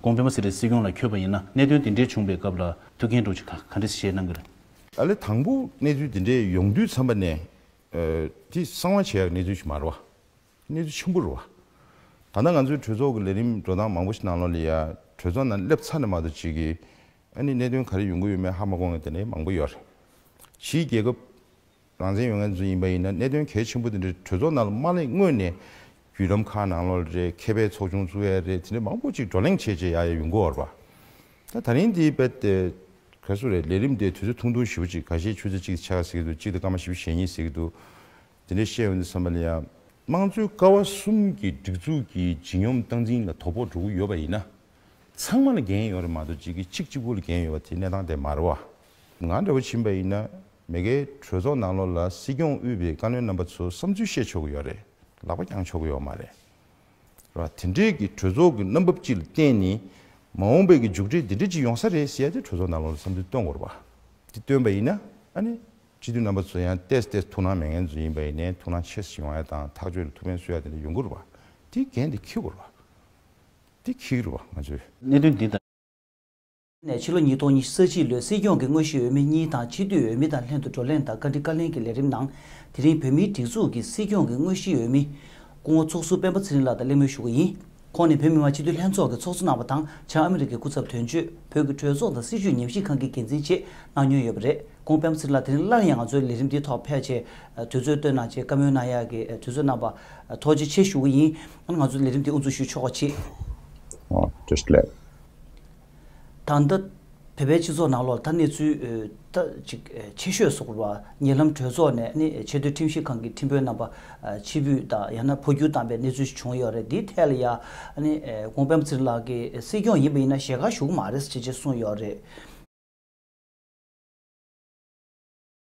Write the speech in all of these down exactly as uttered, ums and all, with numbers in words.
ཁོང་སྤེན་པ་ཚེ་རིང་སྲིད་སྐྱོང་ལ་འཁོད་པ་ཡིན་ན་གནད་དོན་འདི་འདྲའི་བྱུང་བའི་སྐབས་ལ་ཐུགས་འགན་འདྲ་ཅིག་ག་ག་འདྲ་བཞེས་གནང་གི་རེད། ཨ་ལས་དང་པོ་གནས་ཚུལ་འདི་འདྲའི་ཡོང་དུས་ཙམ་པ་ནས། ཨ། དེ་གསང་བ་བྱེད་ཡག་གནས་ཚུལ་ཞིག་མ་རེད་བ། གནས་ཚུལ་ཆེན་པོ་རེད་བ། ད་ལྟ་ང་ཚོའི་གྲོས་ཚོགས་ཀྱི་ལས་རིམ་འགྲོ་སྟངས་མང་པོ་ཞིག་ནང་ལོགས་ལ་ཡ་གྲོས་ཚོགས་ནང་སླེབས་ཚར་ནས་མ་གཏོགས་ཅིག་གིས་ཨ་ནི་གནད་དོན་ག་རེ་ཡོང་གི་ཡོད་མེད་ཧ་མ་གོ་མཁན་དེ་འདྲ་མང་པོ་ཡོད་རེད། ཕྱིའི་རྒྱལ་ཁབ་རང་བཙན་ཡོད་མཁན་ཚོ་ཡིན་པ་ཡིན་ན་གནད་དོན་གལ་ཆེན་པོ་དེ་འདྲ་གྲོས་ཚོགས་ནང་ལ་མ་སླེབས་སྔོན་ནས་བརྒྱུད་ལམ་ཁག་ནང་ལོགས་རེད། མཁས་པའི་ཚོགས་ཆུང་བཙུགས་ཡ་རེད། དེ་འདྲ་མང་པོ་ཅིག་བགྲོ་གླེང་བྱས་བྱས་ཡ་ཡ་ཡོང་གི་ཡོད་རེད་བ། ད་ད་རིང་འདི་རྦད་དེ་ག་རེ་ཟེར་རེད། ལས་རིམ་དེ་དུས་ཚོད་ཐུང་ཐུང་ཞེ་པོ་ཅིག་ཁ་ཤས་ཆུ་ཚོད་གཅིག་ཕྱེད་ཀ་ཟེར་གྱི་འདུག་གཅིག་དང་སྐར་མ་བཞི་བཅུ་ཞེ་གཉིས་ཟེར་གྱི་འདུག་དེ་འདྲ་བཤད་ཡོང་དུས་ཙམ་པ་ལ་ཡང་དམངས་གཙོའི་ཀ་བ་གསུམ་གྱི་སྒྲིག་འཛུགས་ཀྱི་ལྗིད་སྙོམས་སྟངས་འཛིན་ལ་དོ་ཕོག་འགྲོ་གི་ཡོད་པ་ཡིན་ན། ཚང་མ་ལ་འགན་ཡོད་རེད་མ་གཏོགས་གཅིག་གིས་གཅིག་གཅིག་པོ་ལ་འགན་ཡོད་པ་དེ་གནས་སྟངས་དེ་མ་རེད་བ། ང་འདྲ་བོ་ཕྱིན་པ་ཡིན་ན་མ་གིའི་གྲོས་ཚོགས་ནང་ལོགས་ལ་སྲིད་སྐྱོང་དབུས་པའི་བཀའ་བློན་རྣམ་པ་ཚོ་བསམ་ཚུལ་བཤད་ཆོག་གི་ཡོད་རེད། ལག་པ་བརྐྱང་ཆོག་གི་ཡོད་མ་རེད། རེད་བ། དེ་འདྲའི་གི་གྲོས་ཚོགས་ཀྱི་རྣམ་འབབ་ཅིག་ལ་བརྟེན་ནས་མ་འོངས་པའི་གི་མཇུག་འབྲས་འདི་འདྲ་ཅིག་ཡོང་ས་རེད་ཟེར་ཡ་དེ་གྲོས་ཚོགས་ནང་ལོགས་ལ་བསམ་ཚུལ་བཏོན་དགོས་རེད་བ། དེ་བཏོན་པ་ཡིན་ན་ཨ་ནི་སྤྱི་འཐུས་རྣམ་པ་ཚོ་ཡང་ཏོག་ཙམ་ཏོག་ཙམ་ཐུགས་སྣང་མེད་མཁན་ཚོ་ཡིན་པ་ཡིན་ནའི་ཐུགས་སྣང་ཆེ་ཙམ་ཡོང་ཡ་དང་ཐག་གཅོད་ལ་ཐུགས་ཕན་གསོས་ཡ་དེ་འདྲ་ཡོང་གི་རེད་བ། དེ་འགན་དེ་འཁྱེར་དགོས་རེད་བ། དེ་འཁྱེར་གི་རེད་བ་ང་ཚོས། གནད་དོན་འདི་དང་། ནས་ཕྱི་ལོ་ཉིས་སྟོང་ཉི་ཤུ་རྩ་གཅིག་ལོའི་སྲིད་སྐྱོང་གི་དངོས་གཞིའི་འོས་མི་གཉིས་དང་སྤྱི་འཐུས་འོས་མི་དང་ལྷན་དུ་བགྲོ་གླེང་དང་བཀའ་འདྲི་བཀའ་ལན་གྱི་ལས་རིམ་ནང་། དེ་རིང་བོད་མིའི་སྒྲིག་འཛུགས་ཀྱི་སྲིད་སྐྱོང་གི་དངོས་གཞིའི་འོས་མི་སྐུ་ངོ་ཚོགས་ཟུར་སྤེན་པ་ཚེ་རིང་ལགས་དང་གླེང་མོལ་ཞུ་གི་ཡིན། ཁོང་ནི་བོད་མི་མང་སྤྱི་འཐུས་ལྷན་ཚོགས་ཀྱི་ཚོགས་གཙོ་རྣམ་པ་དང་བྱང་ཨ་མི་རི་ཀའི་སྐུ་ཚབ་དོན་གཅོད། བོད་ཀྱི་གྲོས་ཚོགས་དང་སྲིད་བྱུས་ཉམས་ཞིབ་ཁང་གི་འགན་འཛིན་བཅས་གནང་མྱོང་ཡོད་པ་རེད། ཁོང་སྤེན་པ་ཚེ་རིང་ལགས་དེ་རིང་སླར་ཡང་ང་ཚོའི་ལས་རིམ་འདིའི་ཐོག་ཕེབས་བྱས་དུས་ཚོད་བཏོན་གནང་བྱས་བཀའ་མོལ་གནང་ཡག་གི་དུས་ཚོད་གནང་བ་ཐུགས་རྗེ་ཆེ་ཞུ་གི་ཡིན། ང་ཚོའི་ལས་རིམ་འདི་དབུ་འཛུགས་ཞུ་ཆོག་པ་བྱེད། ཨོ། བཀྲ་ཤིས་བདེ་ལེགས། ད་ལྟ་བོད་པའི་སྤྱི་ཚོགས་ནང་ལོགས་ལ་ད་གནས་ཚུལ་ཨ་ད་ཅིག་ཨ་ཆེ་ཤོས་སུ་གྱུར་བ་ཉེ་ལམ་གྲོས་ཚོགས་ནས་ནི་ཆེས་མཐོའི་ཁྲིམས་ཞིབ་ཁང་གི་ཁྲིམས་དཔོན་རྣམ་པ་ཨ་ཕྱིར་འབུད་དང་ཡང་ན་འཕོ་འགྱུར་བཏང་པའི་གནས་ཚུལ་ཞིག་བྱུང་ཡོད་རེད། འདིའི་ཐད་ལ་ཡ་ཨ་ནི་ཨ་ཁོང་སྤེན་པ་ཚེ་རིང་ལགས་ཀྱིས་སྲིད་སྐྱོང་ཡིན་པ་ཡིན་ན་ཞལ་ཁ་ཞུ་གི་མ་རེད་ཅེས་ཅེས་གསུངས་ཡོད་རེད།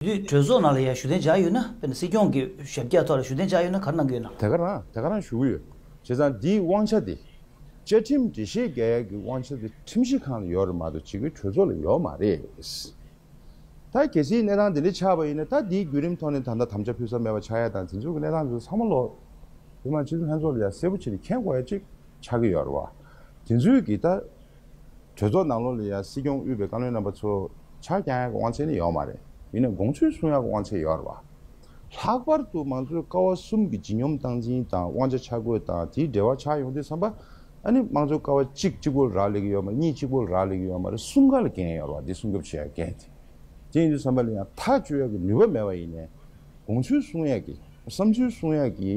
དུས་གྲོས་ཚོགས་ནང་ལ་ཡ་བཞུགས་གདན་འཇགས་ཡོད་ན་དཔེར་ན་སྲིད་སྐྱོང་གི་ཞབས་སྐྱ་ཐོག་ལ་བཞུགས་གདན་འཇགས་ཡོད་ན་ག་རེ་གནང་གི་ཡོད་ན། དེ་ག་རང་དེ་ག་རང་ཞུ་གི་ཡོད། བྱས་ཙང་འདིའི་དབང་ཆ་དེ་བཅའ་ཁྲིམས་འགྲེལ་བཤད་རྒྱག་ཡག་གི་དབང་ཆ་དེ་ཁྲིམས་ཞིབ་ཁང་ལ་ཡོད་རེད་མ་གཏོགས་ཅིག་གི་གྲོས་ཚོགས་ལ་ཡོད་མ་རེད། ད་གལ་སྲིད་གནས་སྟངས་འདི་འདྲ་ཆགས་པ་ཡིན་ན་ད་འདིའི་བརྒྱུད་རིམ་ཐོག་ནས་ད་ལྟ་དམ་བཅའ་ཕུལ་ས་མེད་པ་ཆགས་ཡ་དང་དེ་ཚོ་གི་གནས་སྟངས་དེ་ཚོ་ཚང་མ་ལོག་བོད་མི་མང་སྤྱི་འཐུས་ལྷན་ཚོགས་ལ་ཡ་གསལ་པོ་བྱས་ནས་མཁྱེན་དགོས་ཡ་ཅིག་ཆགས་ཀྱི་ཡོད་རེད་བ། དེ་ཚོས་གི་ད། གྲོས་ཚོགས་ནང་ལོགས་ལ་ཡང་སྲིད་སྐྱོང་དབུས་པའི་བཀའ་བློན་རྣམ་པ་ཚོ་ཕྱག་བརྐྱང་ཡག་གི་དབང་ཚད་ནི་ཡོད་མ་རེད། ཡིན་ནའི་དགོངས་ཚུལ་གསུང་ཡག་གི་དབང་ཚད་ཡོད་རེད་བ། ལྷག་པར་དུ་དམངས་གཙོའི་ཀ་བ་གསུམ་གྱི་ལྗིད་སྙོམས་སྟངས་འཛིན་དང་དབང་ཆ་ཆ་བགོས་དང་དེའི་འབྲེལ་བ་ཆགས་ཡོང་དུས་ཙམ་པ། ཨ་ནི་དམངས་གཙོའི་ཀ་བ་གཅིག་གཅིག་པོ་རག་ལས་ཀྱི་ཡོད་མ་རེད། གཉིས་གཅིག་པོ་རག་ལས་ཀྱི་ཡོད་མ་རེད། གསུམ་ཀ་ལ་འགན་ཡོད་རེད་བ། འདི་སྲུང་སྐྱོབ་བྱེད་ཡག་འགན་དེ། དེ་ཡིན་དུས་ཙམ་པ་ལ་ཡང་ཐག་གཅོད་ཡག་གི་ནུས་པ་མེད་པ་ཡིན་ནའི། དགོངས་ཚུལ་གསུང་ཡག་གི་བསམ་ཚུལ་གསུང་ཡག་གི་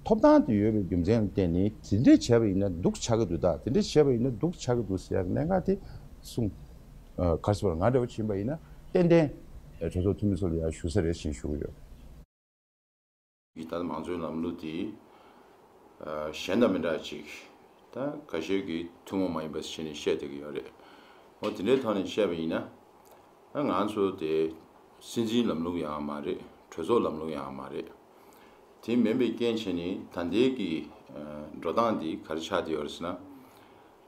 ཐོབ་ཐང་དེ་ཡོད་པའི་རྒྱུ་མཚན་ལ་བརྟེན་ནས་དེ་འདྲས་བྱས་པ་ཡིན་ན་སྡུག་ཆགས་ཀྱི་འདུག་ད་དེ་འདྲས་བྱས་པ་ཡིན་ན་སྡུག་ཆགས་ཀྱི་འདུག་ཟེར་ཡག་གི་གནད་འགག་དེ་གསུངས། ཨ་ག་རེ་ཟེར་བ་ང་འདྲ་བོ་ཕྱིན་པ་ཡིན་ན་ཏན་ཏན་གྲོས་ཚོགས་འཐུས་མི་ཚོ་ལ་ཡང་ཞུ་ས་རེད་ཅེས་ཞུ་གི་ཡོད། ད་ལྟ་མང་གཙོའི་ལམ་ལུགས་དེ་གཞན་དང་མི་འདྲ་ཅིག་ད་ཁ་ཤས་ཀྱིས་ཐུན་མོང་མ་ཡིན་པ་ཞེས་ནས་བཤད་བསྡད་ཀྱི་ཡོད་རེད། འོ་དེ་འདྲའི་ཐོག་ནས་བཤད་པ་ཡིན་ན། ཨ་ང་ཚོ་དེ་སྲིད་འཛིན་ལམ་ལུགས་ཡང་མ་རེད། གྲོས་ཚོགས་ལམ་ལུགས་ཡང་མ་རེད། དེ་མིན་པའི་རྐྱེན་བྱས་ནས་ད་ལྟའི་གི་འགྲོ་སྟངས་འདི་ག་རེ་ཆགས་བསྡད་ཡོད་རེད་ཟེར་ན།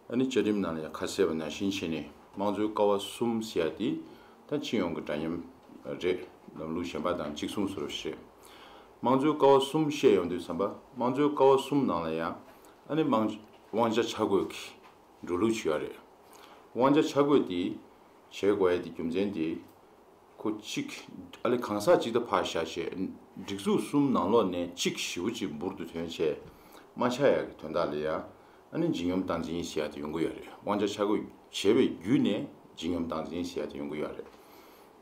ཨ་ནི་བཅའ་ཁྲིམས་ནང་ལ་ཡང་ཁ་གསལ་བ་ནང་བཞིན་བྱས་ནས་དམངས་གཙོའི་ཀ་བ་གསུམ་ཟེར་ཡ་དེ་ད་སྤྱི་ཡོངས་ཀྱི་འདྲ་མཉམ་རེད། ལམ་ལུགས་གཞན་པ་དང་གཅིག་མཚུངས་སུ་རེད། དམངས་གཙོའི་ཀ་བ་གསུམ་བཤད་ཡོང་དུས་ཙམ་པ་དམངས་གཙོའི་ཀ་བ་གསུམ་ནང་ལ་ཡང་ཨ་ནི་དམངས་དབང་ཆ་ཆ་བགོས་ཀྱི་འགྲོ་ལུགས་ཅིག་ཡོད་རེད། དབང་ཆ་ཆ་བགོས་དེ་བྱེད་དགོས་ཡ་དེ་རྒྱུ་མཚན་དེ་ཁོ་གཅིག་ཨ་ལེ་གང་ཟག་གཅིག་ད་ཕར་བཞག་བྱས་སྒྲིག་འཛུགས་གསུམ་ནང་ལོགས་ནས་གཅིག་ཞེ་པོ་ཅིག་འབུར་དུ་ཐོན་བྱས་མ་ཆགས་ཡ་གི་དོན་དག་ལ་ཡ་ཨ་ནི་ལྗིད་སྙོམས་སྟངས་འཛིན་ཟེར་ཡ་དེ་ཡོང་གི་ཡོད་རེད། དབང་ཆ་ཆ་བགོས་བྱས་པའི་བརྒྱུད་ནས་ལྗིད་སྙོམས་སྟངས་འཛིན་ཟེར་ཡ་དེ་ཡོང་གི་ཡོད་རེད།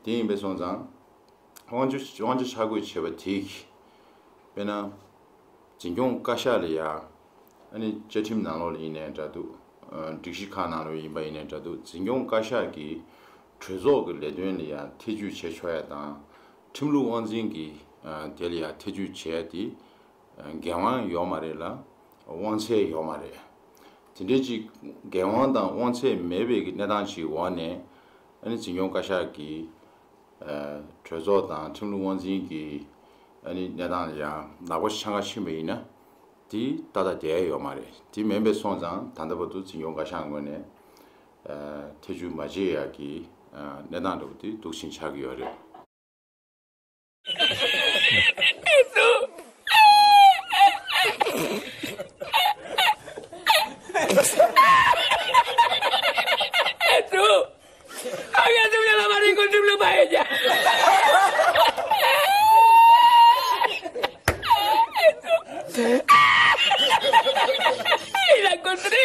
དེ་ཡིན་པས་སོང་ཙང་། དབང་ཆ་དབང་ཆ་ཆ་བགོས་བྱས་པ་དེ་གིས་དཔེར་ན་འཛིན་སྐྱོང་བཀའ་ཤག་ལ་ཡ་ཨ་ནི་བཅའ་ཁྲིམས་ནང་ལོགས་ལ་ཡིན་ནའི་འདྲ་འདུག་ཨ་སྒྲིག་གཞི་ཁག་ནང་ལོགས་ཡིན་པ་ཡིན་ནའི་འདྲ་འདུག་འཛིན་སྐྱོང་བཀའ་ཤག་གིས་གྲོས་ཚོགས་ཀྱི་ལས་དོན་ལ་ཡ་ཐེ་ཇུས་བྱེད་ཆོག་ཡ་དང་ཁྲིམས་ལུགས་དབང་འཛིན་གྱིས་ཨ་དེ་ལ་ཡ་ཐེ་ཇུས་བྱེད་ཡ་དེ་འགན་དབང་ཡོད་མ་རེད་ལ་དབང་ཚད་ཡོད་མ་རེད། དེ་འདྲའི་ཅིག་འགན་དབང་དང་དབང་ཚད་མེད་པའི་གི་གནས་སྟངས་ཅིག་འོག་ནས་ཨ་ནི་འཛིན་སྐྱོང་བཀའ་ཤག་གིས། ཨ་གྲོས་ཚོགས་དང་ཁྲིམས་ལུགས་དབང་འཛིན་གྱི་ཨ་ནི་གནས་སྟངས་ལ་ཡང་ནག་པོ་ཆང་ཁ་ཕྱིན་པ་ཡིན་ན་དེ་ཏག་ཏག་བསྡད་ཡ་ཡོད་མ་རེད། དེ་མིན་པའི་སོང་ཙང་ད་ལྟ་བར་དུ་འཛིན་སྐྱོང་བཀའ་ཤག་ངོས་ནས་ཨ་ཐེ་ཇུས་མ་བྱེད་ཡ་གི་ཨ་གནས་སྟངས་འདྲ་བོ་དེ་འདུག་བཞིན་ཆགས་ཀྱི་ཡོད་རེད། ཡ། ལ་ཀོ་ཏྲི།